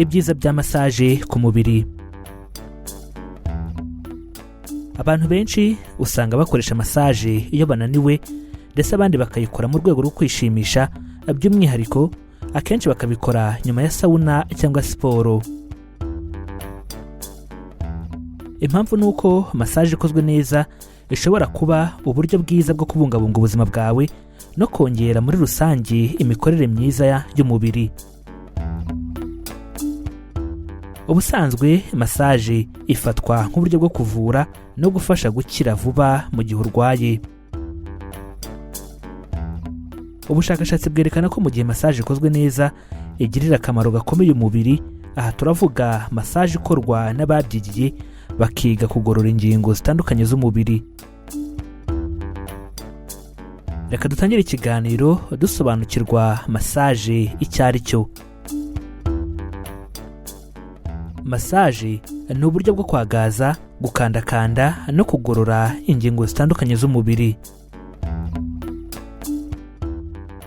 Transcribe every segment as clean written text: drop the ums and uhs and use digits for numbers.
Ibyiza bya massage ku mubiri. Abantu benshi usanga bakoresha massage iyo bananiwe, ndetse abandi bakayikora mu rwego rwo kwishimisha. By'umwihariko akenshi bakabikora nyuma ya sauna cyangwa siporo. Impamvu ni uko massage ikozwe neza ishobora kuba uburyo bwiza bwo kubungabunga ubuzima bwawe no kongera muri rusange imikorere myiza y'umubiri. Ubusanzwe massage ifatwa nk'uburyo bwo kuvura no gufasha gukira vuba mu gihe urwaye. Ubushakashatsi bwerekana ko mu gihe massage ikozwe neza igirira akamaro gakomeye umubiri. Aha turavuga massage ikorwa n'ababyigiye, bakiga kugorora ingingo zitandukanye z'umubiri. Reka dutangire ikiganiro dusobanukirwa massage icyo ari cyo. Massage ni uburyo bwo kwagaza, gukandakanda no kugorora ingingo zitandukanye z'umubiri.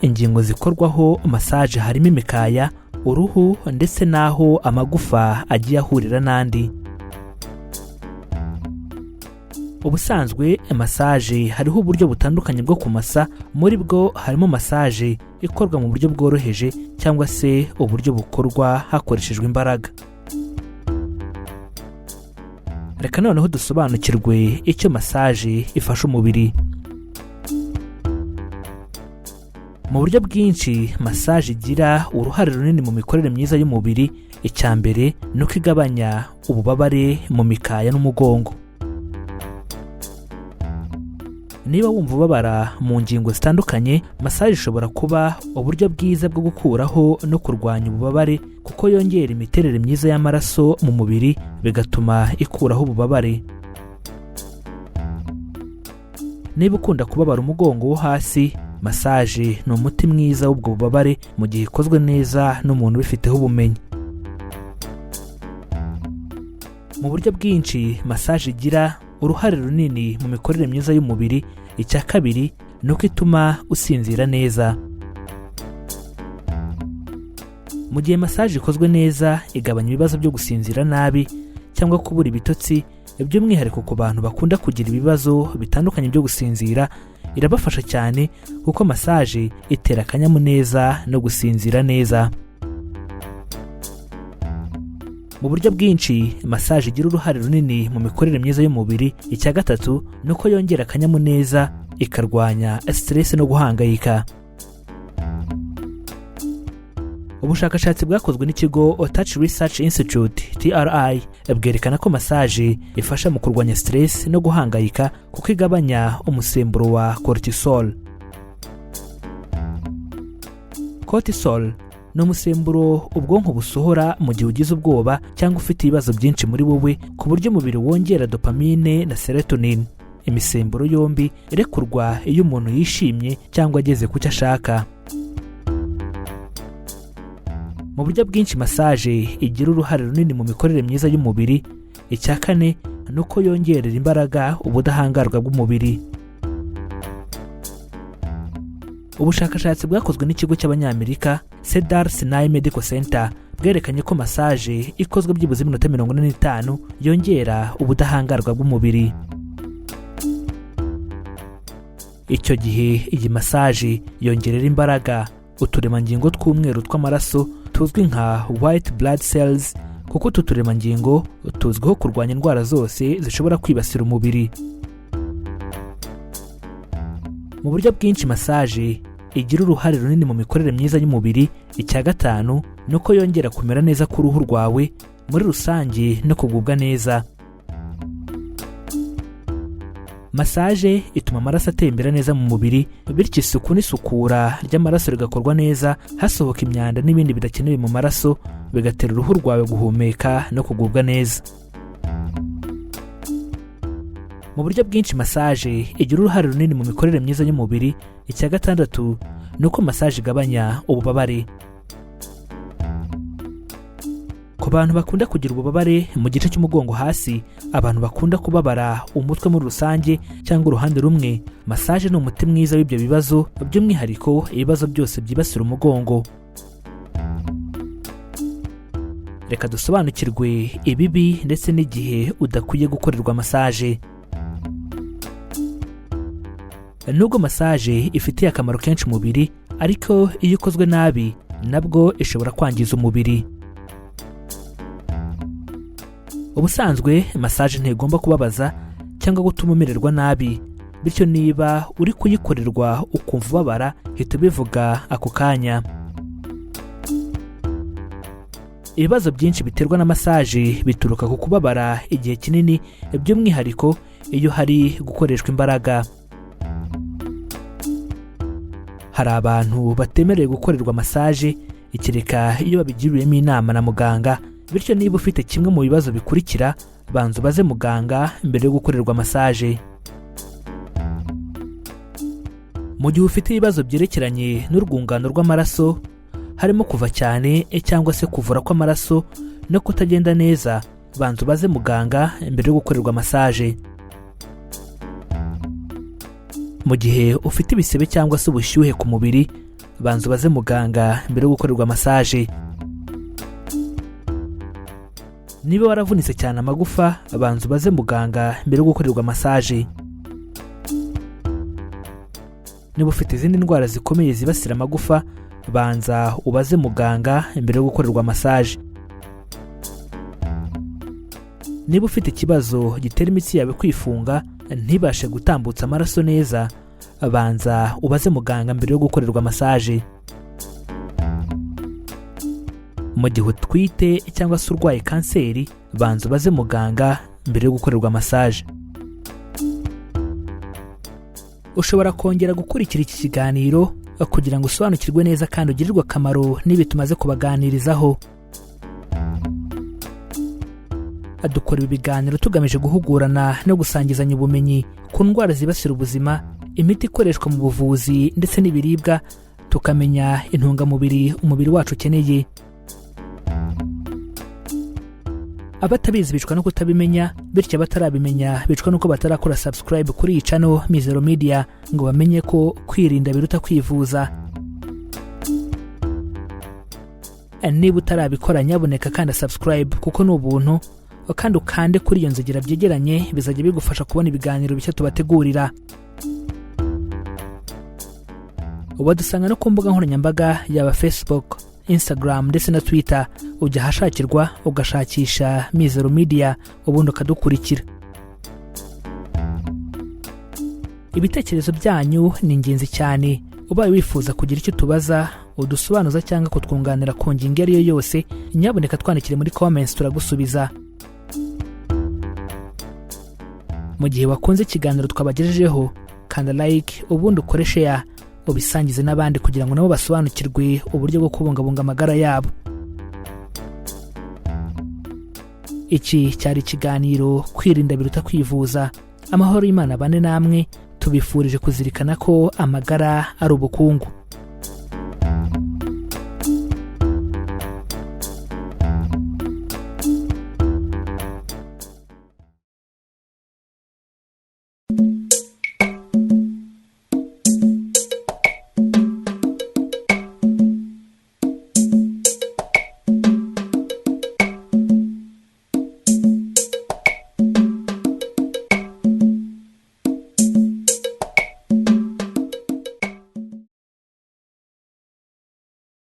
Ingingo zikorwaho massage harimo imikaya, uruhu ndetse n'aho amagufa agiye ahurira n'andi. Ubusanzwe massage hariho uburyo butandukanye bwo kumasa. Muri bwo harimo massage ikorwa mu buryo bworoheje cyangwa se uburyo bukorwa hakoreshejwe imbaraga. Reka noneho dusobanukirwe icyo massage ifasha umubiri. Mu buryo bwinshi massage igira uruhare runini mu mikorere myiza y'umubiri. Icya mbere ni uko igabanya ububabare mu mikaya n'umugongo. Niba wumva ubabara mu ngingo zitandukanye, massage ishobora kuba uburyo bwiza bwo gukuraho no kurwanya ububabare, kuko yongera imiterere myiza y'amaraso mu mubiri, bigatuma ikuraho ububabare. Niba ukunda kubabara umugongo wo hasi, massage ni umuti mwiza w'ubwo bubabare mu gihe ikozwe neza n'umuntu ubifiteho ubumenyi. Mu buryo bwinshi massage igira uruhare runini mu mikorere myiza y'umubiri. Icya kabiri ni uko ituma usinzira neza. Mu gihe massage ikozwe neza, igabanya ibibazo byo gusinzira nabi cyangwa kubura ibitotsi. By'umwihariko ku bantu bakunda kugira ibibazo bitandukanye byo gusinzira, irabafasha cyane kuko massage itera akanyamuneza no gusinzira neza. Mu buryo bwinshi massage igira uruhare runini mu mikorere myiza y'umubiri. Icya gatatu ni uko yongera akanyamuneza, ikarwanya stress no guhangayika. Ubushakashatsi bwakozwe n'ikigo Touch Research Institute, TRI, bwerekana ko massage ifasha mu kurwanya stress no guhangayika, kuko igabanya umusemburo wa cortisol. Cortisol ni umusemburo ubwonko busohora mu gihe ugize ubwoba cyangwa ufite ibibazo byinshi muri wowe, ku buryo umubiri wongera dopamine na serotonin, imisemburo yombi irekurwa iyo umuntu yishimye cyangwa ageze ku cyo ashaka. Mu buryo bwinshi massage igira uruhare runini mu mikorere myiza y'umubiri. Icya kane ni uko yongerera imbaraga ubudahangarwa bw'umubiri. Ubushakashatsi bwakozwe n'ikigo cy'Abanyamerika Cedar Sinai Medical Center bwerekanye ko massage ikozwe byibuze iminota 45 yongera ubudahangarwa bw'umubiri. Icyo gihe iyi massage yongerera imbaraga uturemangingo tw'umweru tw'amaraso tuzwi nka white blood cells, kuko utu turemangingo tuzwiho kurwanya indwara zose zishobora kwibasira umubiri. Mu buryo bwinshi massage igira uruhare runini mu mikorere myiza y'umubiri. Icya gatanu ni uko yongera kumera neza k'uruhu rwawe muri rusange no kugubwa neza. Massage ituma amaraso atembera neza mu mubiri, bityo isuku n'isukura ry'amaraso rigakorwa neza, hasohoka imyanda n'ibindi bidakenewe mu maraso, bigatera uruhu rwawe guhumeka no kugubwa neza. Mu buryo bwinshi massage igira uruhare runini mu mikorere myiza y'umubiri. Icya gatandatu ni uko massage igabanya ububabare. Ku bantu bakunda kugira ububabare mu gice cy'umugongo hasi, abantu bakunda kubabara umutwe muri rusange cyangwa uruhande rumwe, massage ni umuti mwiza w'ibyo bibazo, by'umwihariko ibibazo byose byibasira umugongo. Reka dusobanukirwe ibibi ndetse n'igihe udakwiye gukorerwa massage. Nubwo massage ifitiye akamaro kenshi umubiri, ariko iyo ikozwe nabi nabwo ishobora kwangiza umubiri. Ubusanzwe massage ntigomba kubabaza cyangwa gutuma umererwa nabi, bityo niba uri kuyikorerwa ukumva ubabara, hita ubivuga ako kanya. Ibibazo byinshi biterwa na massage bituruka ku kubabara igihe kinini, by'umwihariko iyo hari gukoreshwa imbaraga. Hari abantu batemerewe gukorerwa massage kereka iyo babigiriwemo inama na muganga, bityo niba ufite kimwe mu bibazo bikurikira, banza ubaze muganga mbere yo gukorerwa massage. Mu gihe ufite ibibazo byerekeranye n'urwungano rw'amaraso, harimo kuva cyane cyangwa se kuvura kw'amaraso no kutagenda neza, banza ubaze muganga mbere yo gukorerwa massage. Mu gihe ufite ibisebe cyangwa se ubushyuhe ku mubiri, banza ubaze muganga mbere yo gukorerwa massage. Niba waravunitse cyane amagufa, banza ubaze muganga mbere yo gukorerwa massage. Niba ufite izindi ndwara zikomeye zibasira amagufa, banza ubaze muganga mbere yo gukorerwa massage. Niba ufite ikibazo gitera imitsi yawe kwifunga ntibashe gutambutsa amaraso neza, banza ubaze muganga mbere yo gukorerwa massage. Mu gihe utwite cyangwa se urwaye kanseri, banza ubaze muganga mbere yo gukorerwa massage. Ushobora kongera gukurikira iki kiganiro kugira ngo usobanukirwe neza kandi ugirirwe akamaro n'ibi tumaze kubaganirizaho. Dukora ibi biganiro tugamije guhugurana no gusangizanya ubumenyi ku ndwara zibasira ubuzima, imiti ikoreshwa mu buvuzi ndetse n'ibiribwa, tukamenya intungamubiri umubiri wacu ukeneye. Abatabizi bicwa no kutabimenya, bityo abatarabimenya bicwa nuko batarakora subscribe kuri iyi channel Mizero Media ngo bamenye ko kwirinda biruta kwivuza. Niba utarabikora, nyabuneka kanda subscribe kuko ni ubuntu, kandi ukande kuri iyo nzogera byegeranye, bizajya bigufasha kubona ibiganiro bishya tubategurira. Wadusanga no ku mbuga nkoranyambaga yaba Facebook, Instagram ndetse na Twitter. Ujya ahashakirwa ugashakisha Mizero Media ubundi ukadukurikira. Ibitekerezo byanyu ni ingenzi cyane. Ubaye wifuza kugira icyo utubaza, udusobanuza cyangwa kutwunganira ku ngingo iyo ari yo yose, nyabuneka twandikire muri comments turagusubiza. Mu gihe wakunze ikiganiro twabagejejeho, kanda like ubundi ukore share, ubisangize n'abandi kugira ngo nabo basobanukirwe uburyo bwo kubungabunga amagara yabo. Iki cyari ikiganiro Kwirinda biruta kwivuza. Amahoro y'Imana abane namwe, tubifurije kuzirikana ko amagara ari ubukungu.